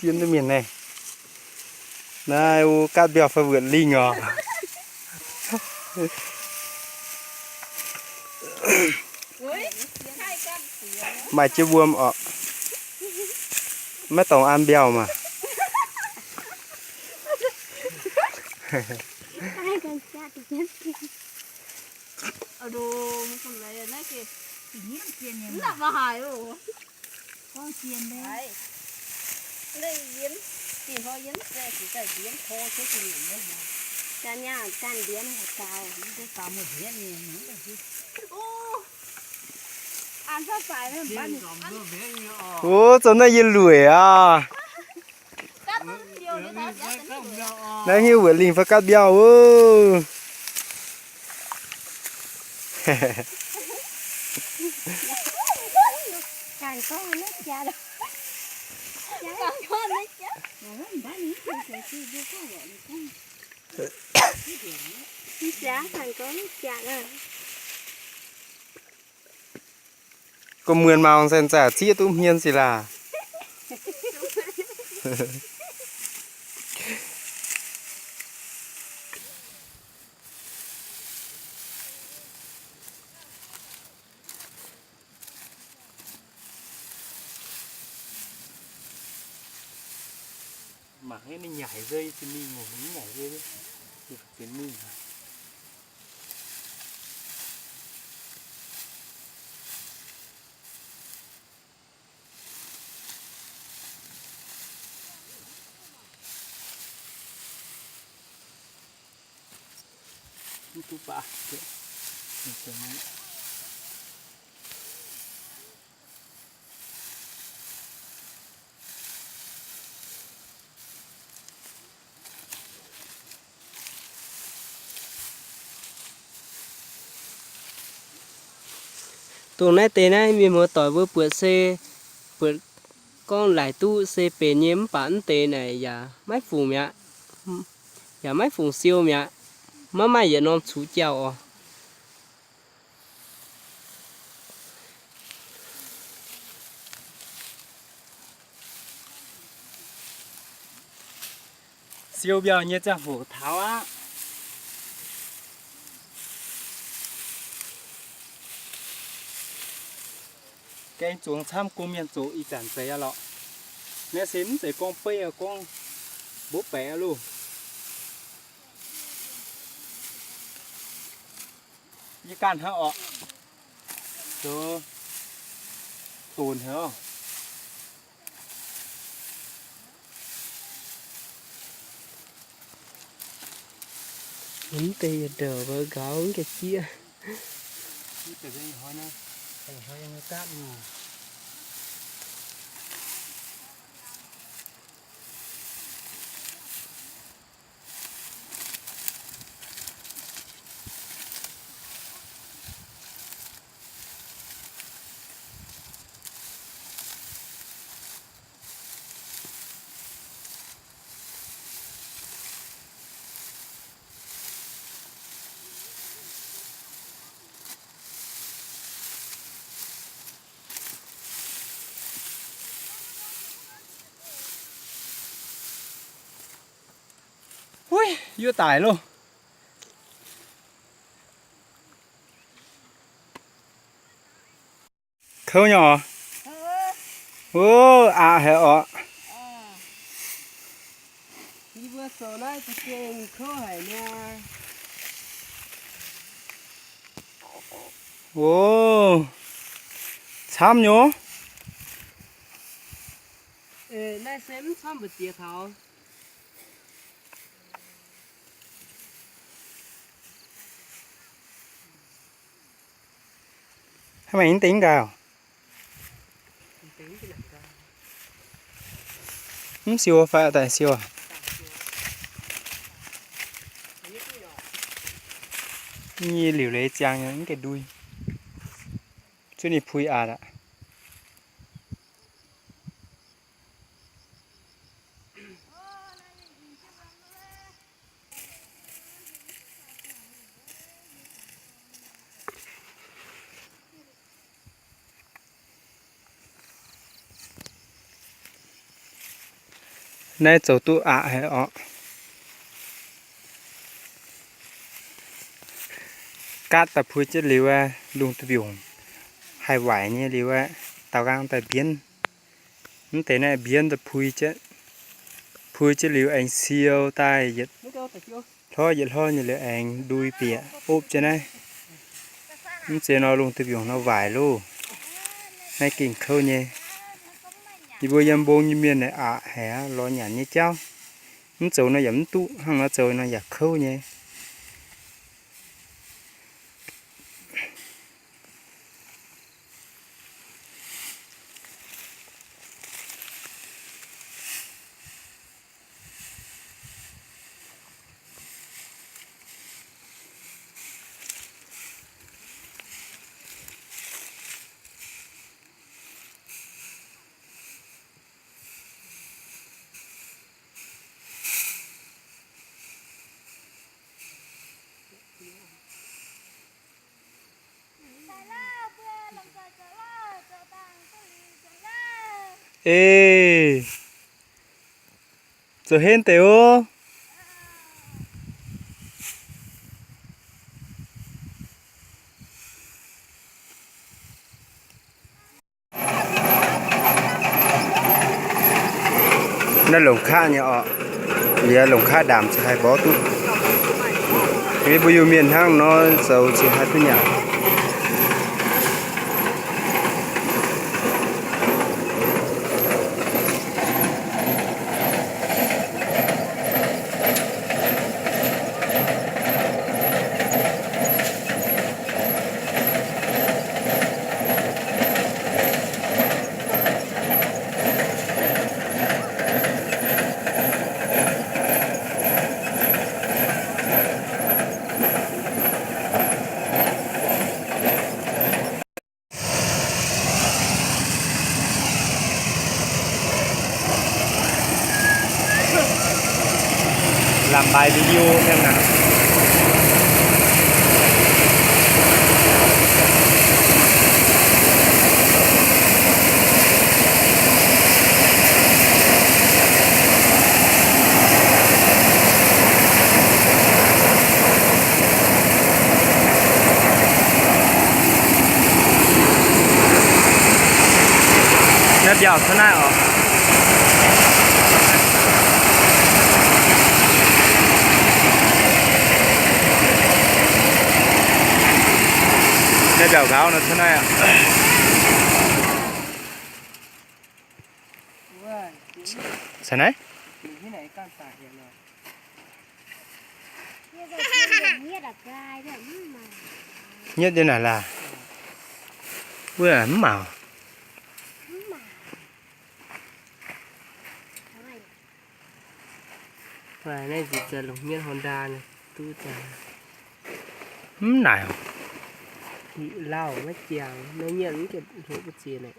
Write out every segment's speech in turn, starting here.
Zien duqv mienh naaiv. Naaiv wuov gaatv mbiauh fai wuoqc lingh oc. Maaih jienv wuom oc. Maiv dorngx an mbiauh maah. Wuov, zoux naaiv yie lueic aqv. Naaiv hiuv wuoqc lingh fai gaatv mbiauh wuov. Gorngv muonz mangc zanc-zanc zieqv duqv hmien sic laah. Mangc ninh nyaaic nzei, zinh mingh, ninh nyaaic nzei, zinh mingh. Mv duqv baac. Dongh naaiv deix naaiv mienh muoz-doic mbuo buatc se, buatc gorngv laaic duqv se benx nyei, mv baac mv deix naaic yaac maiv fungc mi'aqv. Yaac maiv fungc siou mi'aqv. Maiv maaih yietc norm cuqv jauh oc. Siou mbiauh nyei ziangh hoc taux aqv. Gaeng zuangx camv, go mienh zoqc ih zanc zeiz aqv lorqc. Naaiv se mv zeiz gorngv beiv aqv, gorngv mbuov baeqc aqv loh. Yie ganh hnangv orqc. Zoux donx haic oc. Mv deix yietc ndouc mbuo nqauz mv gaengh jieqv. Wuov, yie daic loh. Kouv nyei oc. Wuov, aqc haic oc. Yie mbuo zoux naaiv za'gengh kouv haic niaa. Wuov, camv nyei. Naaiv se mv camv mbu'ziex taux. Hnangv meih mv deix mv nqaai oc. Mv siou fai daaih siou aac? Nyei liuc leiz ziangx nyei mv gaengh ndui. Zuov ninh pui aqc aqv. Naaiv zoux duqv aqc haic orqc. Gaatv daaih puix jienv liuz aeqv, lungh duih mbiungc haih waaic nyei liuz aeqv, daaux nqaang daaih mbienv. Mv deix naaiv mbienv daaih puix jienv, puix jienv liuz aengx siou daaih yietc hlorv yietc hlorv nyei liuz aengx ndui bieqc opv jienv naaiv. Mv zeiz nor lungh duih mbiungc nor waaic loh. Naaiv gengh kouv nyei. Yie mbuo yiem mbong nyei mienh naaic aqc haic aqv, lorz nyanc nyei jauv. Mv zoux nor yaac mv duqv, hnangv nor zoux nor yaac kouv nyei. Ei, zoux henv deix oc. Naaiv longc kaqv nyei orqc. Liuz longc kaqv ndaamc ziouc haih mborqv duqv. Yie mbuo Iu-Mienh hnangv nor zoux ziouc haih duqv nyanc. Làm bài video xem nào. Naaiv mbiauh cuotv naaiv oc. Naaiv mbiauh nqaauv nor cuotv naaiv aqv. Caux naaiv? Nyietv nyei naaic laah. Wuov mv mauc. Naaiv nziex longc nyietv Honda duqv. Mv naaic. Lauh maiv jangx, naaiv nyietv mv hopv mv ziex naaic.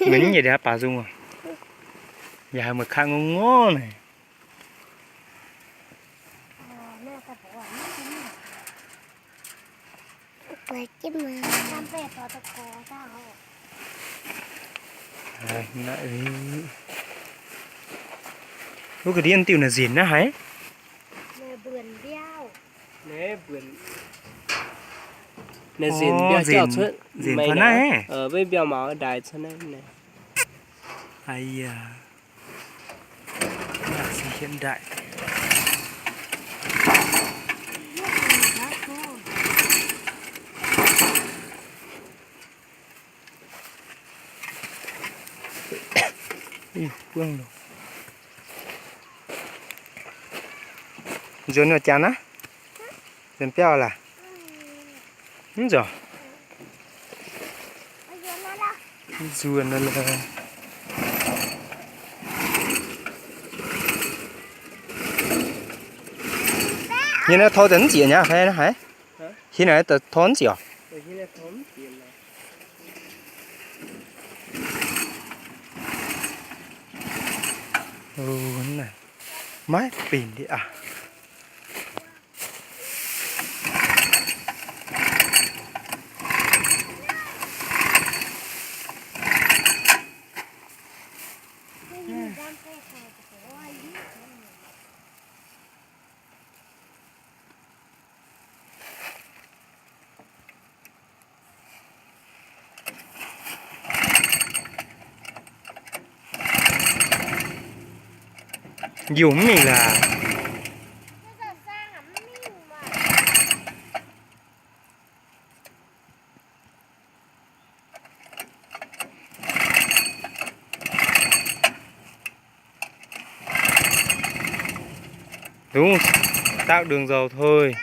Mv nyei ndiev baaux nzung, yaac haiz meih kaqv ngongh ngorv naaic. Wuov ga'ndiev diuh naaic nzengc naaiv haic. Nzengc taux naaiv. Aa, nzuonx nor jangx naaiv, nzuonx biauv laac. Mv nzuonx. Nzuonx nor. Hieh naaiv tor daaih mv zieqc nyei haic. Hieh naaiv daaih tor mv zieqc oc. Maiv benx ndiev aqv. Yungz mv mingh laac. Đúng, tạo đường dầu thôi.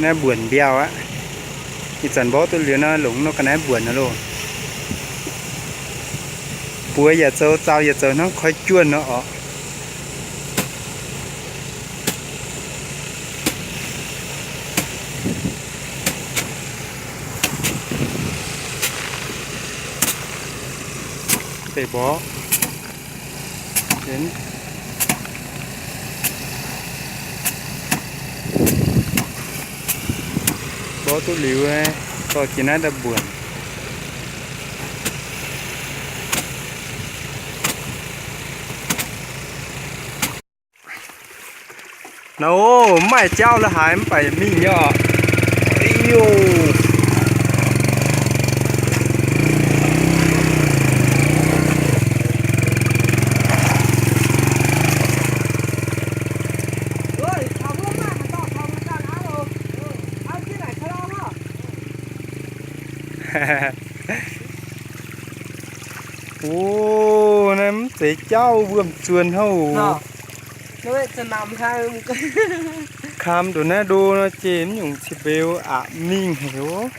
Naaiv mbuonc mbiauh aqv. Ih zanc mborqv duqv liuz nor, longc nor ga'naaiv mbuonc nor loh. Buoz yaac zoux, zaux yaac zoux, hnangv koi juonh nor orqc. Deix mborqv. Mborqv duqv liuz, dorh jiex naaiv daaih mbuonc. Nor, mv maaih jauv la'haaix mv baac mingh nyei orqc. Ih, o, naaiv mv zeiz jauv, wuom-zuonh houv. Kaam ndongc naaiv ndo nor jiex mv nyungc cin-mbeux aqc mingh heuc.